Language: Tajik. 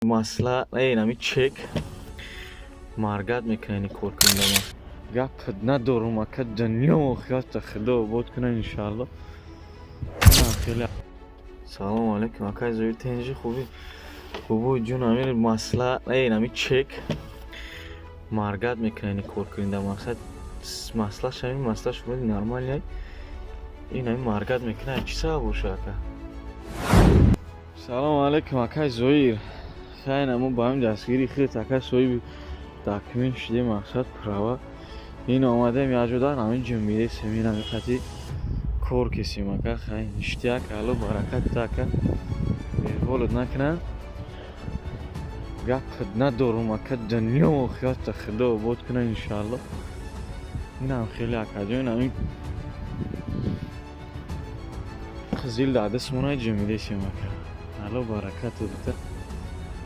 Масла нами чек маргат мекунани кор кунда. Гап надорум, ака, дунё охирата Худо обод куна, иншаалло. Хеле салому алейкум, акай Зоир, тенҷи, хуби, бобои ҷун. Ами масла нами чек маргат мекунани кор кунда. Мақсад маслаш ами маслаш вроде нормальный, ин ами маргат мекуна, чӣ сабаб боша, ака? Салому алейкум, акай Зоир. Хайна, мо ба ҳамин дастгири худат, ака, соҳиби документ шудем, мақсад права. Ин омадем яҷодар ҳамин ҷумбидесем, ин ҳами қати кор кесем, ака. Хай, ништяк, алло баракат, ака, беҳолат накунад. Гап надорум, ака, дунё охирата Худо обод куна, иншаалло. Инам хеле, акаҷон, ҳамин қизил дар дастмона ҷумбидесем, ака, алло баракат.